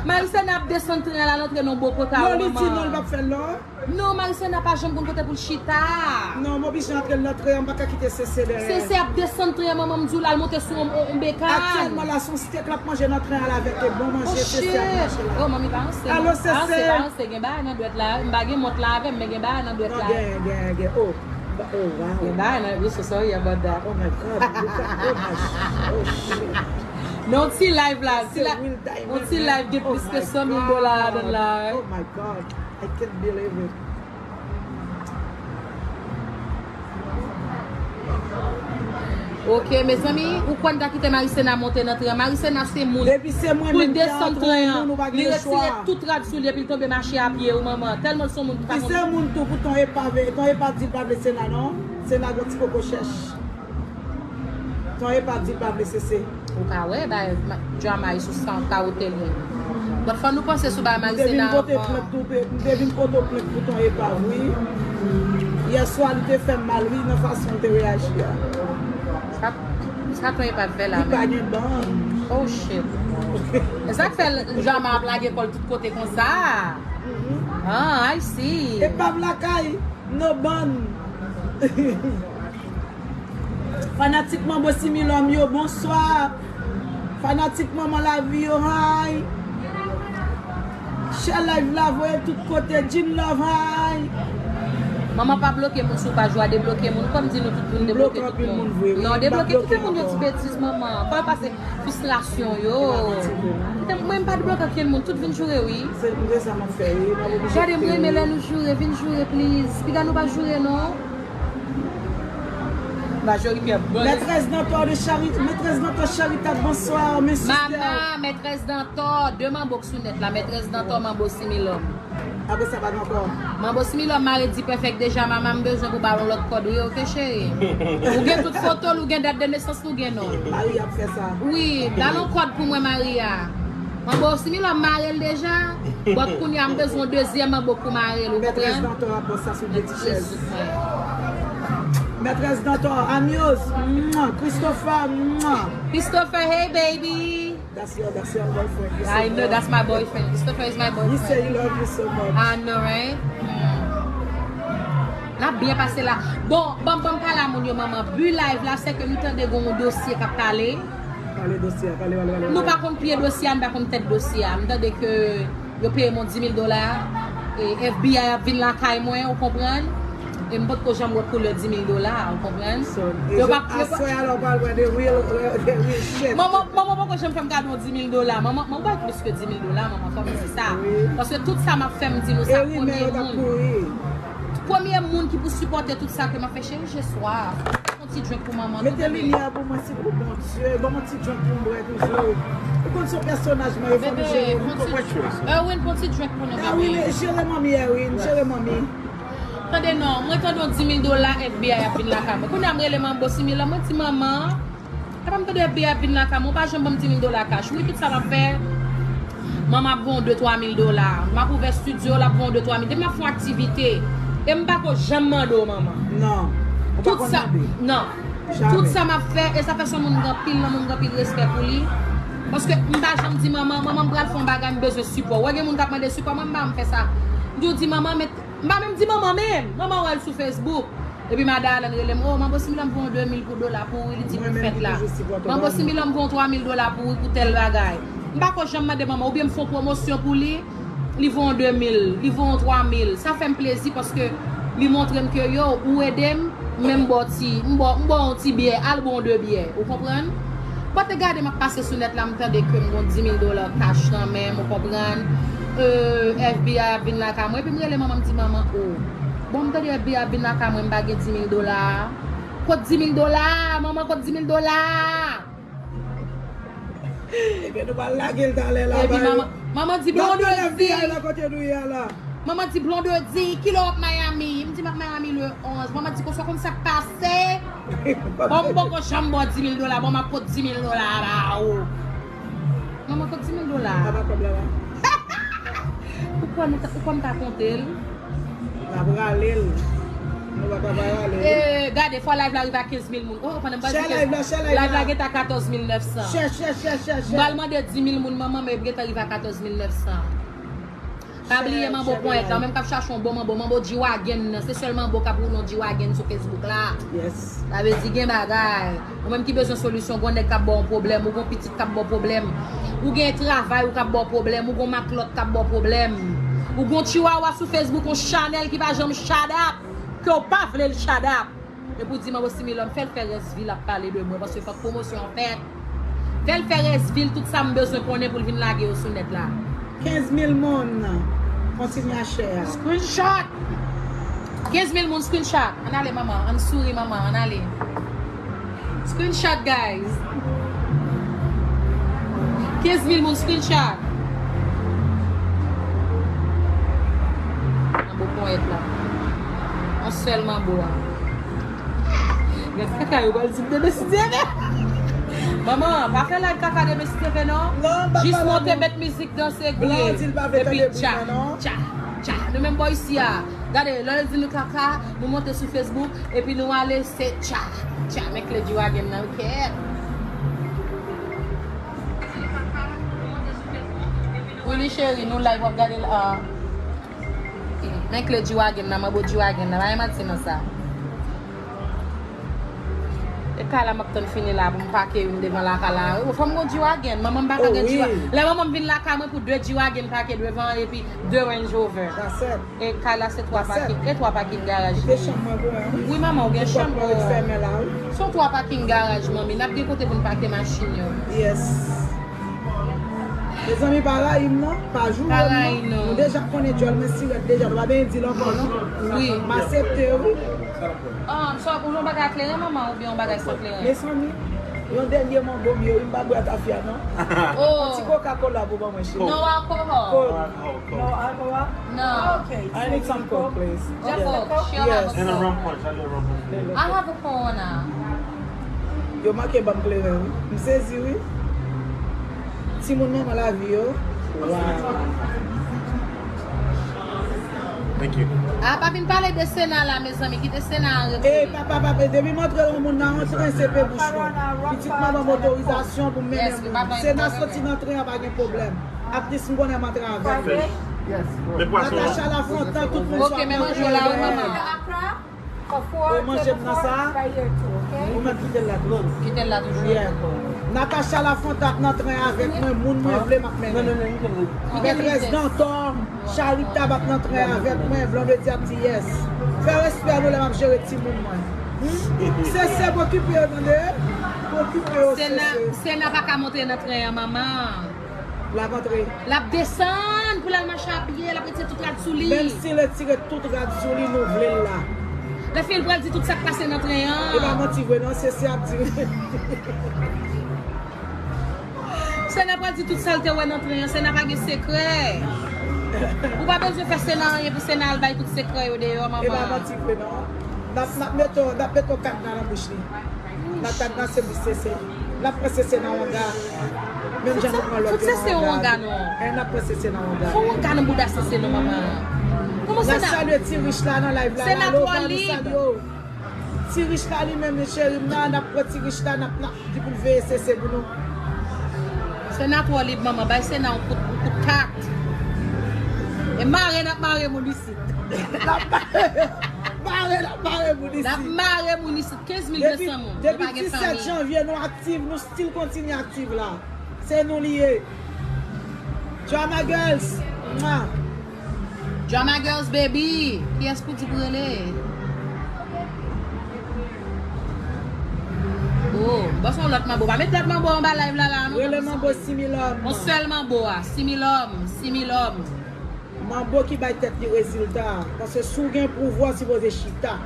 Marisena ap desann tren an, l al antre nan boko kawo manman. Non, li di non, li p ap fè l non. Non, Marisena pa janm konn kote pou l chita. Non, m oblije antre l nan tren an, m pa ka kite Sese dèyè. Sese ap desann tren an, manman, m di w, l al monte sou yon, yon, yon bekal. Aktyèlman la, se yon steak l ap manje nan tren an la avèk bon manje, Sese ap manje la. Oh, manmi, pa ranse non. Alo, Sese. Pa ranse, pa ranse, gen bagay nan dwèt la. M pa gen mont la avè m, men gen bagay nan dwèt la. Non, gen, gen, gen. Oh, oh, wow. Gen bagay nan, we so sorry about that. Oh my God, look at, oh my, oh shit. Non, ti live la, ti live, yon ti live gen plis ke san mil dola ladan l la. Oh my God, I can't believe it. Ok, mezanmi, ou kwè n ta kite Marisena monte nan tren an? Marisena se moun pou l desann tren an. Li retire tout rad sou li epi l tonbe mache a pye, wi, manman. Tèlman l se yon moun ki pa konn. Li se moun tou pou Ton Epa, Ton Epa di l pa vle Sena non. Sena gon ti koko chèch. Ton Epa di l pa vle Sese. Ou ka wè, bay drama yo sou san kawote li. But fò nou panse sou bay Marisena avan. M te vin pote plent tou, m te vin pote plent pou Ton Epa, wi. Yèswa, li te fè m mal, wi, nan fason l te reyaji a. Sa, sa Ton Epa fè la menm? Li pa gen bann. Oh shit. E sa k fè drama ap lage kò l tout kote konsa? Ah, I see. Epa lakay, no bann. Fanatik Manbo Similòm yo, bonswa. Fanatik Manman Lavi yo, hi. Share live la, voye tout kote, Jean Love, hi. Manman pa bloke moun sou paj ou a, debloke moun. Kòm di nou tout moun debloke tout moun. Non, debloke, kite moun yo di betiz, manman. Kòm pase fristrasyon yo. Kite mwen, m pa debloke okenn moun, tout vin joure, wi. Se, se sa m ap fè, wi. Gade, m renmen lè nou joure, vin joure, please. Piga nou pa joure, non. Majorite bon. Mètrès Dantò de Chari-, Mètrès Dantò Charitab, bonswa, mes sisters. Mama, Mètrès Dantò, de manbo k sou nèt la, Mètrès Dantò, Manbo Similòm. Apre sa, pa gen ankò. Manbo Similòm mare D-Perfect deja, mama, m bezwen pou ba l yon lòt kòd, wi, ok, cheri. Ou gen tout foto l, ou gen dat de nesans l, ou gen non l. Mari ap fè sa. Wi, ba l yon kòd pou mwen, Maria. Manbo Similòm mare l deja. But kounye a, m bezwen yon dezyèm manbo pou mare l, ou konprann? Mètrès Dantò ap bon sa sou de ti chèz. Mètrès Dantò, Amuse, mwa, Christopher, mwa. Christopher, hey baby. That's your, that's your boyfriend. I know, that's my boyfriend. Christopher is my boyfriend. He say he love you so much. I know, right? Mm. N ap byen pase la. Bon, ban m, ban m pale a moun yo, manman. Bi live la, se ke nou tande gon yon dosye k ap pale. Pale dosye a, pale, pale, pale, pale. Nou pa konn pye dosye a, nou pa konn tèt dosye a. M tande ke yo peye m yon di mil dola, e F B I ap vin lakay mwen, ou konprann? E m potko janm wè koulè di mil dola, ou konprann? So, e yo pa, yo pa aswè a la, w pral wè the real, the real shit. Manman, manman poko janm fè m kado yon di mil dola. Manman, manman bay plis ke di mil dola, manman, fò m di sa. Wi. Paske tout sa m ap fè, m di nou sa, premye moun. Premye moun ki pou sipòte tout sa ke m ap fè, cheri, je soif. Yon ti drink pou manman tou, bebe. Mete limyè pou mwen, silvouplè, Bondye. Ban mwen ti drink pou m bwè toujou. Ou konn se yon pèsonaj mwen ye, fò m jere w. Bebe, pon ti, Erwin, pon ti drink pou nou, bebe. Ah wi, men jere manmi, Erwin, jere manmi. Tande non, mwen tande yon di mil dola F B I ap vin lakay mwen. Kounye a m rele manbo Similòm, mwen di manman, epa m tande F B I ap vin lakay mwen, ou pa janm ban m di mil dola cash. Wi, tout sa m ap fè, manman ap voye yon de twa mil dola. M ap ouvè estidyo, l ap voye yon de twa mil. Depi m ap fè yon aktivite, e m pa ko janm mande w, manman. Non, ou pa konn mande. Tout sa, non. Tout sa m ap fè, e sa fè se yon moun m gen anpil lanmou, m gen anpil respè pou li. Paske m pa janm di manman, manman m pral fè yon bagay, m bezwen sipò. Wè gen moun k ap mande sipò, mwen m pa janm fè sa. M toujou di manman, men m pa menm di manman menm. Manman wè l sou Facebook. Epi madan Alan rele m, o, manbo Similòm voye yon de mil pou dola pou ou, li di pou fèt la. Manbo Similòm voye yon twa mil dola pou ou, pou tèl bagay. M pa ko janm mande manman, oubyen m fè yon pwomosyon pou li. Li voye yon de mil, li voye yon twa mil. Sa fè m plezi paske li montre m ke, yo, ou ede m, men m ba w ti, m ba w, m ba w yon ti byè, al ba w de byè. Ou konprann? Pote gade m ap pase sou nèt la, m tande ke m gon di mil dola cash nan men m, ou konprann? Euh, F B I ap vin lakay mwen, epi m rele manman, m di, manman, o. Bon, m tande F B I ap vin lakay mwen, m pa gen di mil dola. Kot di mil dola a? Manman, kot di mil dola a? Ebyen, nou pral lage l talè la. Epi manman, manman di Blondedy. Manman di Blondedy, kilè w ap Miami? M di m ap Miami le onz. Manman di konsa konn sa k pase. Bon, m poko janm ba w dis mil dola. Bon, m ap pot dis mil dola ba ou. Manman, kot dis mil dola? Apa kòb la la. Ou kwè nou ta, ou kwè m ta konte l? N ap rale l. Nou pa ka pa rale l. E, gade, fò live la rive a kenz mil moun. Oh, pandan m pral di kenz mil. Share live la, share live la. Live la gentan katòz mil nèf san. Share, share, share, share, share. M pral mande dis mil moun manman, men gentan rive a katòz mil nèf san. Pa bliye manbo ponyèt la, ou menm k ap chache yon bon manbo, manbo G-Wagon nan, se sèl manbo k ap woule yon G-Wagon sou Facebook la. Yes. Sa vle di gen bagay. Ou menm ki bezwen solisyon, gon nèg k ap ba w pwoblèm, ou gon pitit k ap ba w pwoblèm, ou gen travay ou k ap ba w pwoblèm, ou gon matlòt k ap ba w pwoblèm, ou gon chiwawa sou Facebook, yon chanèl ki pa janm shut up, ke w pa vle l shut up. Epi w di manbo Similòm, fè l fè rès vi l ap pale de mwen, paske fòk pwomosyon an fèt. Fè l fè rès vi l, tout sa m bezwen konnen pou l vin lage yo sou nèt la. Kenz mil moun, kontinye a share. Screenshot! Kenz mil moun screenshot. Ann ale, manman. Ann souri, manman. Ann ale. Screenshot, guys. Kenz mil moun screenshot. Manbo ponyèt la. Yon sèl manbo a. Gad kaka yo pral di m demen si Dye vle. Manman, pa fè live kaka demen si Dye vle non. Non, m pa pale. Jis monte, met mizik, danse, griye. Epi tcha, tcha, tcha. Nou menm bò isi a. Gade, lè yo di nou kaka, nou monte sou Facebook, epi nou ale, se tcha, tcha, men kle G-Wagon nan, wi kèt. Willy cheri, nou live w ap gade l, ah. Men kle G-Wagon nan, manbo G-Wagon nan, pa gen manti nan sa. E kay la m ap tann fini la pou m pake youn devan lakay la. Fò m gon G-Wagon. Manman m pa ka gen G-Wagon. Lè manman m vin lakay mwen pou de G-Wagon pake devan epi de Range Rover. E kay la se twa paking, e twa paking garaj li ye. Wi, manman, ou gen chanm, o. Se yon twa paking garaj, manmi. N ap gen kote pou n pake machin yo. Yes. Mezanmi, pa rayi m non, pa joure m non. Nou deja konnen djòl mwen si rèd deja, nou pa bezwen di l ankò non. Wi. M aksepte wi. Ah, m swa pou yon bagay kleren, manman, oubyen yon bagay san kleren? Mezanmi, yon dènye manbo m ye wi, m pa bwè tafya non. Oh. Yon ti Coca-Cola pou ban mwen, cheri. No alcohol. Coke. No alcohol? No. Okay. I need some Coke, please. Just the Coke? Yes. And a rum punch. I do a rum punch. I have a Corona. Yo manke ban m kleren wi. M sezi wi. Timoun manman lavi yo. Wow. Thank you. Ah, pa vin pale de Sena la, mezanmi. Kite Sena an repoze. Ey, papa, papa, depi m antre yon moun nan antre, se pe bouch mwen. Pitit manman m otorizasyon pou m mennen moun. Sena soti nan tren an, pa gen pwoblèm. Atlis m konnen m antre avè l. Natacha Lafontan, tout moun sou Accra. Ou manje m nan sa? Ou mèt kite l la toujou. Kite l la toujou. Yeah. Natacha Lafontan ap nan tren avèk mwen, moun mwen vle m ap mennen. Mètrès Dantò, Charita ap nan tren avèk mwen, Blondedy ap di yes. Fè respè nou lè m ap jere timoun mwen. Hmm? Sese, okipe yo tande. Okipe yo, Sese. Sena pa ka monte nan tren an, manman. L ap antre. L ap desann pou l al mache a pye, l ap retire tout rad sou li. Menm si l retire tout rad sou li, nou vle l la. Lè fini l pral di tout sa k pase nan tren an. E pa manti vre non, Sese ap di. Sena pral di tout sa l te wè nan tren an, Sena pa gen sekrè. Ou pa bezwen fè Sena anyen pou Sena al bay tout sekrè yo deyò, manman. E pa manti vre non. N ap, n ap mete w, n ap mete w kadna nan bouch li. N ap kadnase bouch Sese. N ap pran Sese nan wanga. Menm jan nou pran lòt yo nan wanga. Fout Sese yon wanga non. E n ap pran Sese nan wanga. Fò wanga nan bouda Sese non, manman. Kòman Sena? N ap salye Ti Rich la nan live la. Sena twò lib. Ti Rich la li menm li cheri m nan, n ap pran Ti Rich la, n ap, n ap di pou l veye Sese pou nou. Sena twò lib, manman. Bay Sena yon kout, yon kout kat. E mare n ap mare moun isit. N ap mare, mare n ap mare moun isit. N ap mare moun isit. Kenz mil de san moun. Depi, depi disèt janvye, nou aktif, nou still kontinye aktif la. Se nou li ye. Drama Girls. Mwa. Drama Girls, baby. Kiyès pou di pou rele? Oh, m panse yon lòt manbo. Pa met lòt manbo anba live la, la, non. Rele manbo Similòm. Yon sèl manbo a. Similòm, Similòm. Manbo ki bay tèt li rezilta. Paske si w gen pouvwa, w sipoze chita.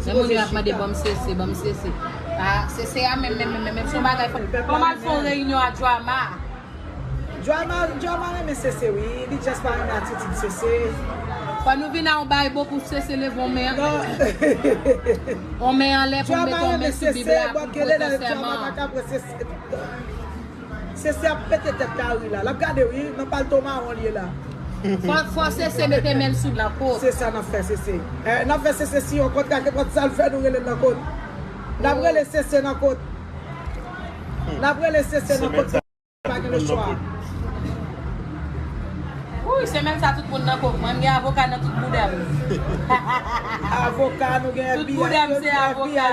Men moun yo ap mande, ban m Sese, ban m Sese. Ah, Sese a menm, menm, menm, menm, menm, se yon bagay fò. Fò m al fè yon reyinyon a Drama. Drama, Drama renmen Sese, wi. Li just pa renmen atitid Sese. Fò nou vin a yon bagay bon pou Sese leve yon men. Non. Yon men anlè pou l mete yon men sou Bib la, pou l pran sèman. Sese ap pete tèt Kari la. L ap gade, wi, nan palto mawon li ye la. Fò, fò Sese mete men l sou nan kot. Se sa n ap fè Sese. Eh, n ap fè Sese siye yon kontra, kenpòt sa l fè, nou rele l nan kot. N ap rele Sese nan kot. N ap rele Sese nan kot. Pa gen lechwa. Wi, semèn sa tout moun nan kot. Mwen, m gen avoka nan tout bouda m. Avoka, nou gen F B I. Tout bouda m se avoka.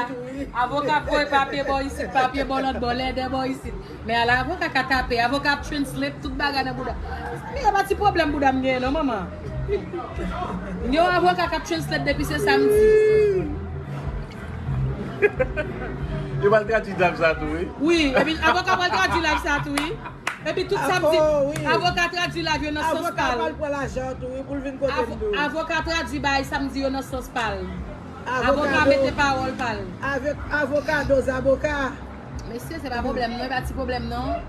Avoka ap voye papye bò isit, papye bò lòt bò, lèdè bò isit. Men ala avoka ka tape, avoka ap translate tout bagay nan bouda. Men e pa ti pwoblèm bouda m genyen non, manman. M gen yon avoka k ap translate depi se samdi. Yo pral tradui live sa tou, wi. Wi, epi avoka pral tradui live sa tou, wi. Epi tout samdi, avoka tradui live yo nan sans pa l. Avoka pral pran lajan tou, wi, pou l vin kote m tou. Avoka tradui bagay samdi yo nan sans pa l. Avoka mete pawòl pa l. Avèk avoka, doz avoka. Mesye, se pa pwoblèm non, e pa ti pwoblèm non.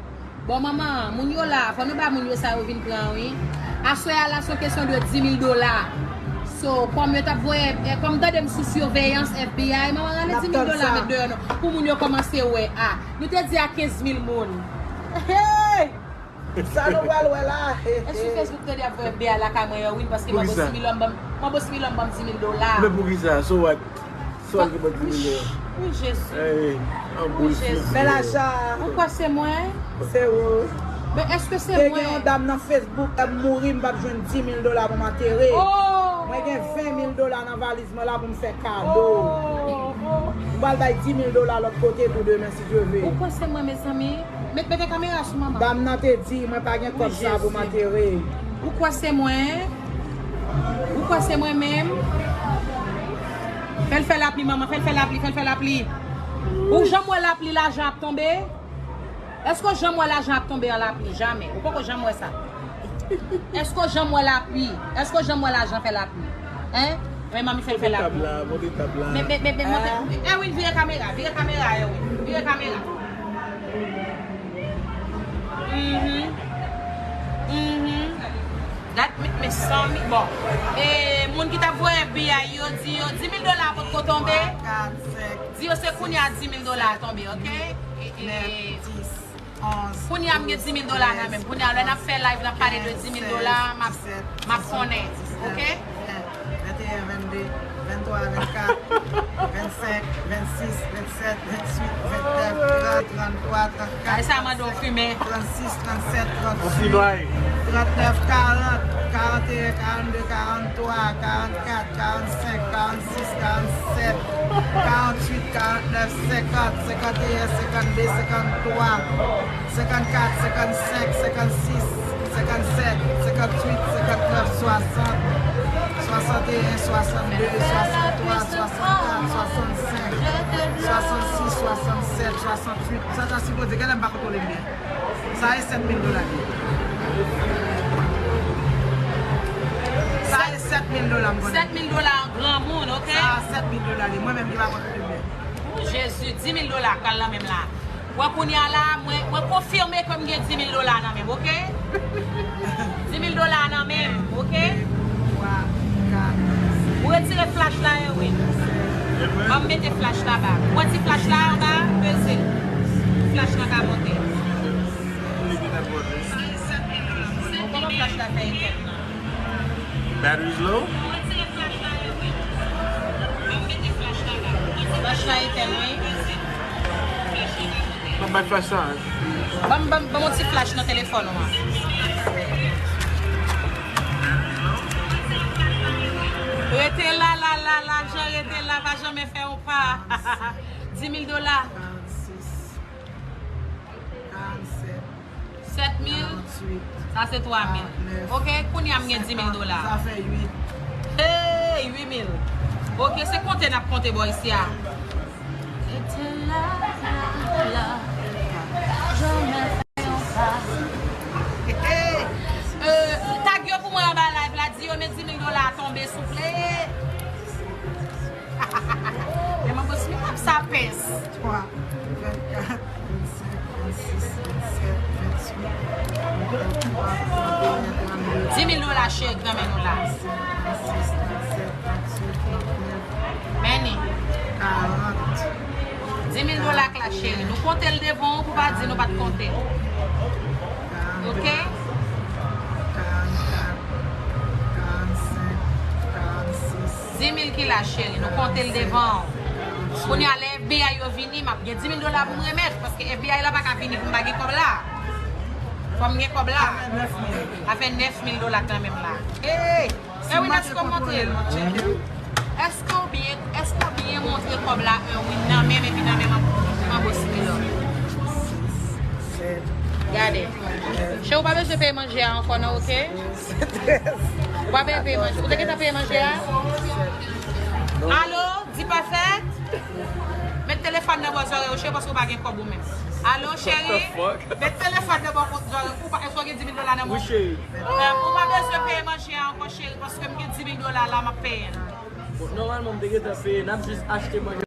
Bon, manman, moun yo la, fò nou ba moun yo sa yo vin pran, wi. Aswè a la, se yon kesyon de dis mil dola. So, kòm yo t ap voye, eh, kòm tande m sou siveyans F B I, manman, rale dis mil dola met deyò non. Pou moun yo kòmanse wè, a. Nou te di a kenz mil moun. Hey! Sa nou pral wè la? He, he. E sou Facebook tande ap voye F B I lakay mwen yo, wi, paske manbo Similòm ban m, manbo Similòm ban m dis mil dola. Men poukisa? So what? So what ki ban dis mil dola? Wi, Jezi. Ey, an boul Jezi. Men lajan. Ou kwè se mwen? Se ou. Men èske se mwen? Te gen yon dam nan Facebook, m mouri, m p ap jwenn dis mil dola pou m antere. Oh! Mwen gen ven mil dola nan valiz mwen la pou m fè kado. Oh, oh. M pral bay dis mil dola lòt kote tou demen, si Dye ve. Ou kwè se mwen, mezanmi? Met, mete kamera sou manman. Dam nan te di, mwen pa gen kòb sa pou m antere. Ou kwè se mwen? Ou kwè se mwen menm? Fè l fè lapli, manman, fè l fè lapli, fè l fè lapli. Ou janm wè lapli, lajan ap tonbe? Èske w janm wè lajan ap tonbe an lapli? Jamè. Ou poko janm wè sa. Èske w janm wè lapli? Èske w janm wè lajan fè lapli? Hein? Men manmi fè l fè lapli. Monte tab la, monte tab la. Men, men, men, men, monte. Erwin, vire kamera, vire kamera, Erwin. Vire kamera. Mhm. Mhm. Dat, men, men, san mi, bon. E, moun ki t ap voye F B I yo, di yo, dis mil dola potko tonbe. Di yo se kounye a dis mil dola a tonbe, oke? E, e, nèf, dis, onz, kounye a m gen dis mil dola nan men m. Kounye a, lè n ap fè live, n ap pale de dis mil dola, m ap, m ap konnen, oke? Venteyen, vennde, venntwa, vennkat, vennsenk, vennsis, vennsèt, venntwit, vennèf, trant, tranntwa, trannkat, trannsenk, trannsis, trannsèt, trannwit, trannèf, karant, karanteyen, karannde, karant twa, karannkat, karannsenk, karannsis, karannsèt, karannwit, karannèf, senkant, senkanteyen, senkannde, senkanntwa, senkannkat, senkannsenk, senkannsis, senkannsèt, senkanntwit, senkannnèf, swasant, swasanteyen, swasannde, swasanntwa, swasannkat, swasannsenk, swasannsis, swasannèf, swasannsèt, swasanntwit. Sa ta sipoze, genlè m pa kontwole byen. Sa e sèt mil dola li ye. Sa e sèt mil dola m konnen. Sèt mil dola an granmoun, oke? Sa a sèt mil dola li ye. Mwen menm ki pa konn byen. O Jezi, dis mil dola pral nan men m la. Wè kounye a la, mwen, mwen konfime ke m gen dis mil dola nan men m, oke? Dis mil dola nan men m, oke? Ou retire flach la, Erwin. Ban m mete flach la ba. Ou wè ti flach la anba, peze l. Pou flach la ka monte. Bon, kòman flach la fè etèn nan? Battery's low? Flach la etèn, wi. Ban m bay flach la, wi. Ban m, ban m, ban m yon ti flach nan telefòn ou an. Rete la, la, la, lajan rete la, pa janmen fè yon pa. Dis mil dola. Karannsis, karannsèt, sèt mil, karannwit, sa se twa mil. Karannèf, oke, kounye a m gen dis mil dola. Sa fè uit. Hey, uit mil. Oke, se konte n ap konte bò isi a. Rete la, la, la, pa janmen fè yon pa. Hey, hey. Euh, tag yo pou mwen anba live la, di yo men dis mil dola a tonbe, souple. Men manbo Simi ap sa Pens. Twa, vennkat, vennsenk, vennsis, vennsèt, vennwit, venntwa, venndè, trannde. Di mil dola cheri k nan men nou la. Vennsenk, vennsis, venntsèt, vennwit, vennèf, karant. Di mil dola k la cheri. Nou konte l devan w pou pa di nou pa t konte l. Ok? Karannkat, karannsenk, karannsis. Di mil ki la cheri. Nou konte l devan w. Kounye a lè F B I yo vini, m ap gen di mil dola pou m remèt. Paske F B I la pa ka vini pou m pa gen kòb la. Fò m gen kòb la. Sa fè nèf mil. Sa fè nèf mil dola k nan men m la. Hey! Erwin, èske w montre l? Èske w byen, èske w byen montre kòb la, Erwin, nan men m epi nan men m an, an bò similò? Gade. Cheri, ou pa bezwen peye manje a ankò, non, ok? Ou pa bezwen peye manje. Ou te gentan peye manje a? Alo, di Pèfèk? Met telefòn nan bò zòrèy ou, cheri, paske ou pa gen kòb ou menm. Alo, cheri? Met telefòn nan bò zòrèy ou. Èske w gen di mil dola nan men w? Wi, cheri. Ou pa bezwen peye manje a ankò, cheri, paske m gen di mil dola la, m ap peye l. Bon, nòmalman, m te gentan peye, n ap jis achte manje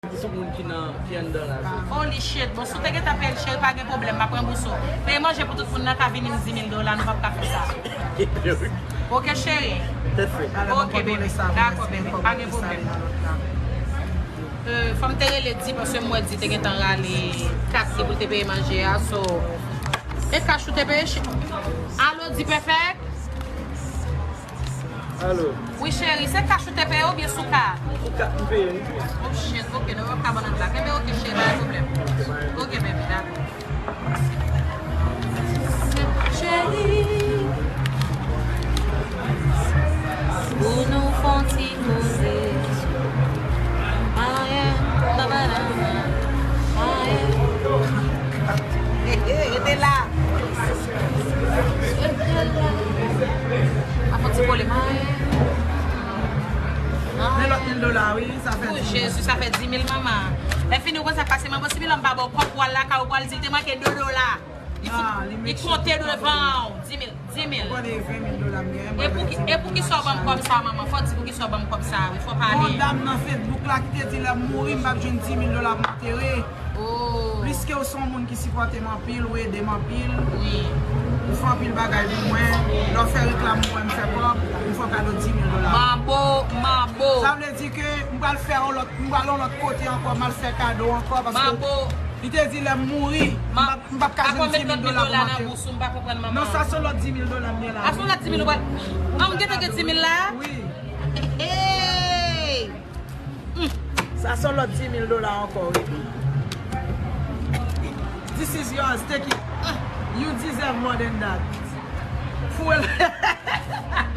pou tout moun ki nan, ki anndan la. Holy shit, bon, si w te gentan peye l, cheri, pa gen pwoblèm, m ap ranbouse w. Peye manje pou tout moun nan ka vini m di mil dola, nou p ap ka fè sa. Ok, cheri? Ok, baby, dakò, baby, pa gen pwoblèm. Euh, fò m te rele Di, paske m wè Di te gentan rale kat li pou l te peye manje a, so, e kach ou te peye, cheri? Alo, Di Pèfèk? Alo. Wi, cheri, se kach ou te peye oubyen sou kat? Sou kat m peye, wi. Oh, shit, ok, nou p ap ka ban nan black. Enben, ok, cheri, pa gen pwoblèm. Ok, baby, dakò. Cheri, pou nou fè yon ti koze. Mayen, babadama, mayen. Rete la. Ap fè ti kole, mayen. Men lòt mil dola, wi, sa fè di mil. Jezi, sa fè di mil, manman. Lè fini, ou konn sa k pase, manman, si Milan pa ba w kòb pou al lakay ou, pou al di l te manke de dola. Li konte devan w. Di mil, di mil. Ou konnen e ven mil dola m genyen. E pou ki, e pou ki sa w ban m kòb sa, manman? Fò w di pou ki sa w ban m kòb sa, wi, fò w pale. Gon dam nan Facebook la ki te di lè m mouri, m p ap jwenn di mil dola pou m antere. Oh. Pliske w se yon moun ki sipòte m anpil, ou ede m anpil. Wi. Ou fè anpil bagay pou mwen. Lè w fè reklam pou mwen, m fè kòb, m fè w kado di mil dola. Manbo, manbo. Sa vle di ke m pral fè yon lòt, m pral yon lòt kote ankò, m al fè kado ankò, paske li te di lè m mouri, m p ap, m p ap ka jwenn di mil dola pou m antere. Non, sa se lòt di mil dola m gen la. A, se yon lòt di mil ou pral. An, m gentan gen di mil la? Wi. Hey! Sa se lòt di mil dola ankò, wi. This is yours, take it. You deserve more than that. Foure l. M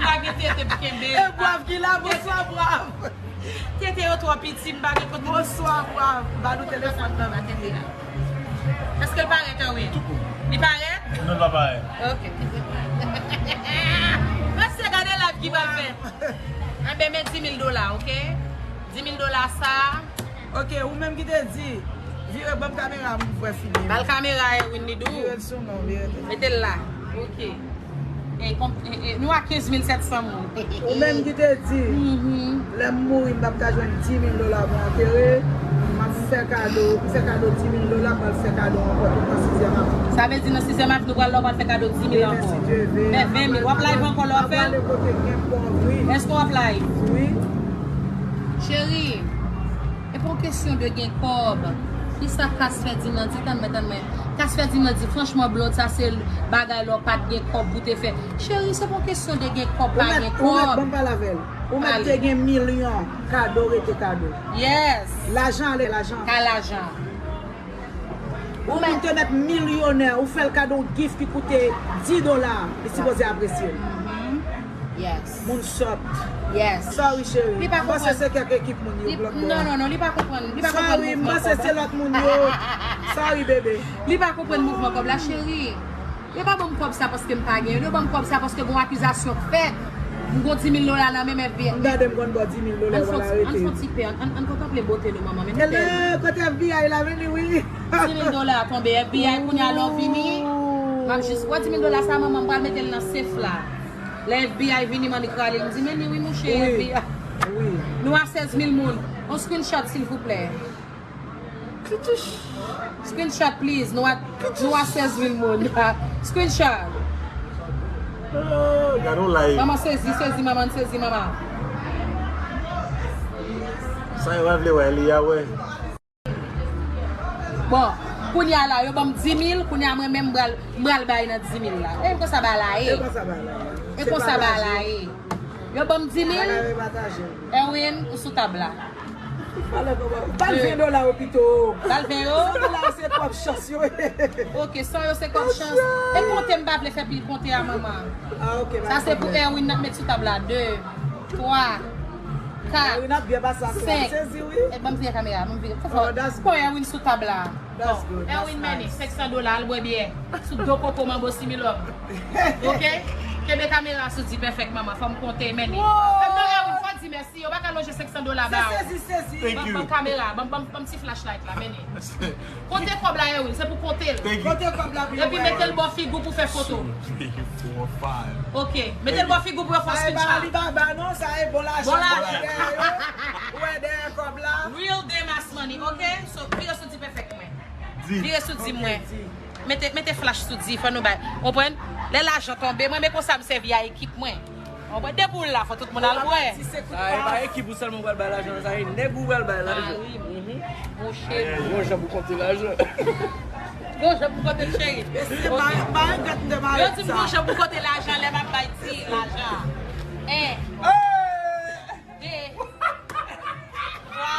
pa gen tete pou kenbe. E bwav ki la, bonswa bwav. Tete yo twò piti, m pa gen kote. Bonswa bwav, ba nou telefòn nan. Èske l parèt, Erwin? Li parèt? Non, l pa parèt. Ok. Mesye, gade live ki pral fèt. Enben, men di mil dola, ok? Di mil dola sa. Ok, ou menm ki te di, vire ban m kamera m vwè figi m. Ba l kamera, Erwin, li di w. Vire l sou mwen, vire l. Mete l la. Ok. E, e, e, nou a kenz mil sèt san moun. Ou menm ki te di, lè m mouri, m p ap ka jwenn di mil dola pou antere, m ap fè kado, m fè kado di mil dola, m pral fè kado ankò tout nan sizyèm avni. Sa vle di nan sizyèm avni, ou pral la, ou pral fè kado di mil ankò. Fè ven mil. W ap live ankò lè w fè l? Èske w ap live? Wi. Cheri, e pa yon kesyon de gen kòb. Kisa Kas Fèdinan di? Tann mwen, tann mwen. Kas Fèdinan di, franchman, Blonde, sa se bagay lè w pa t gen kòb pou te fè. Cheri, se pa yon kesyon de gen kòb, pa gen kòb. Ou mèt, ou mèt, ban m pale avè l. Ou mèt te gen milyon, kado rete kado. Yes. Lajan ale lajan. Ka lajan. Ou moun te mèt milyonè, ou fè l kado yon gift ki koute dis dola, li sipoze apresye l. Yes. Moun sòt. Yes. Sorry, cheri. Li pa konprann. Mwen panse se kèk ekip moun yo blòk bò a. Non, non, non, li pa konprann. Li pa konprann mouvman kòb la. Sorry, mwen panse se lòt moun yo. Sorry, bebe. Li pa konprann mouvman kòb la, cheri. Yo pa ban m kòb sa paske m pa gen. Yo ban m kòb sa paske gon akizasyon k fèt. M gon di mil dola nan men m, F B I. M gade m konn ba w di mil dola, w pral arete. Ann fè yon ti pè, ann, ann kontanple bote nou, manman. Men nou bèl. Hello, kote F B I la, vini, wi. Di mil dola tonbe, F B I, kounye a lè w vini, m ap jis, wè di mil dola sa, manman, m pral mete l nan sef la. Lè F B I vini, m annik rale l. M di, men ni wi, mouche, F B I. Wi. Nou a sèz mil moun. On screenshot, silvouplè. Screenshot please. Nou a, nou a sèz mil moun. Screenshot. Ah, gade yon live. Manman sezi, sezi, manman sezi, manman. Sa yo pa vle wè, li a wè. Bon, kounye a la, yo ban m di mil, kounye a mwen menm m pral, m pral bay nan di mil la. E konsa bagay la ye. E konsa bagay la ye. E konsa bagay la ye. Yo ban m di mil. Bagay yo pataje. Erwin, ou sou tab la. Pale kòman. Ou pa l ven dola yo pito. Ba l ven yo. San dola yo se kòb chans yo ye. Ok, san yo se kòb chans. E konte m pa vle fè pil konte a manman. Ah, ok. Sa se pou Erwin n ap met sou tab la. De, twa, kat, Erwin ap byen pase ak senk. Sezi, wi. E ban m vire kamera, ban m vire. Fò fò. Oh, that's Pran Erwin sou tab la. That's good. Erwin mennen senk san dola al bwè byè. Sou do koko manbo similòm. Ok? Kenbe kamera sou di pèfèk manman. Fò m konte mennen. Non, Erwin, fò di mèsi. Yo pa ka lonje senk san dola ba ou. Sezi, sezi. Thank you. Ban kamera, ban, ban, ban ti flashlight la, mennen. Konte kòb la, Erwin, se pou konte l. Thank you. Konte kòb la pou yo Epi mete l bò figi w pou fè foto. Two, three, four, five. Ok, mete l bò figi w pou yo fè Sa e pa screenshot. Alibaba non, sa e bon lajan. Bon lajan. Ou wè dèyè yo, ou wè dèyè kòb la. Real Demas money, ok? So, vire sou di pèfèk mwen. Di. Vire sou di mwen. Mete, mete flash sou di, fò nou bay. Konprann? Lè lajan tonbe, mwen men konsa m sèvi a ekip mwen. Konprann? Depi w la, fò tout moun al bwè. Ti se kout Sa e pa pa. Ekip ou sèlman pral bay lajan, sa e nèg ou pral bay lajan. Mari m. Mon cheri. Bon jan pou konte lajan. Bon jan pou konte l, cheri. Se pa pa regrèt m te Yo mare di m sa. Bon jan pou konte lajan, lè m ap bay ti lajan. En, de, twa,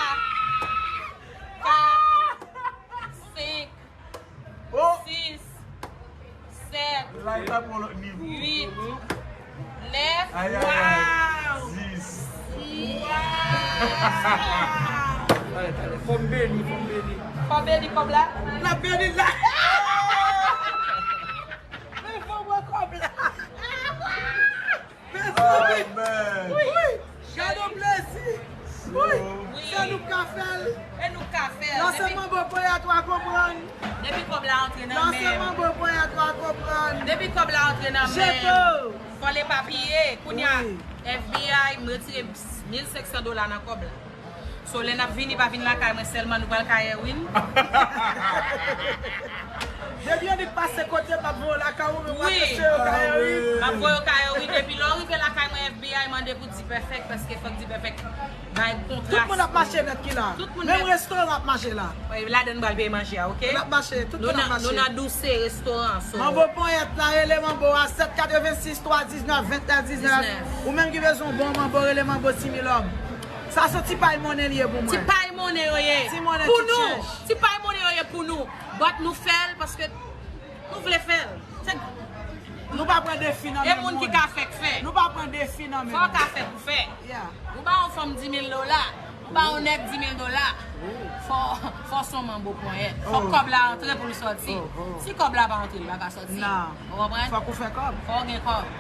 kat, senk, sis, sèt, Live la pou lòt nivo. uit, nèf, Ay, ay, ay. Dix. Talè, talè. Fò m beni, fò m beni. Fò beni kòb la. N ap beni la. Men fò mwen kòb la. Oh, man. Gade yon plezi. Wi. Se nou k ka fè l. E nou ka fè. Lanse manbo ponyèt w a konprann. Depi kòb la antre nan Lanse men m. Manbo ponyèt w a konprann. Depi kòb la antre nan men Jete m. w. Fò l epapye. Kounye a, Wi. F B I, m retire mil senk san dola nan kòb la. So, lè n ap vini, pa vin lakay mwen sèlman, nou pral kay Erwin. Depi yon nèg pase kote m ap voye lakay ou, men Wi. pase yo kay Erwin. M ap voye yo kay Erwin. Epi lè w rive lakay mwen, F B I mande pou di pèfèk, paske fòk di pèfèk bay kontra. Tout moun ap mache nèt ki la. Tout moun Menm nèt. Restoran ap mache la. Wi, ladan n pral peye manje a, ok? N ap mache, tout Nou moun ap nan, nou mache. Nan Douse restoran, so. Manbo ponyèt la, rele manbo a sèt katrevensis twa diznèf venntrè diznèf. Ou menm ki bezwen bon manbo, rele manbo Similòm. Sa se ti pay monnen li ye pou mwen. Ti pay monnen yo ye. Ti monnen, Pou ti nou. Change. Ti pay monnen yo ye pou nou. But nou fè l paske nou vle fè l. Se Nou pa pran defi nan E men moun ki moun. Ka fè k fè. Nou pa pran defi nan men Fò w moun. Ka fè k fè. Yeah. Ou ba yon fanm di mil dola. Ou ba yon nèg di mil dola. Fò, fò son manbo ponyèt. Fò Oh. Kòb la antre pou l sòti. Oh, oh. Si kòb la pa antre, li pa ka sòti. Non. Ou konprann? Fòk ou fè kòb. Fò w gen kòb.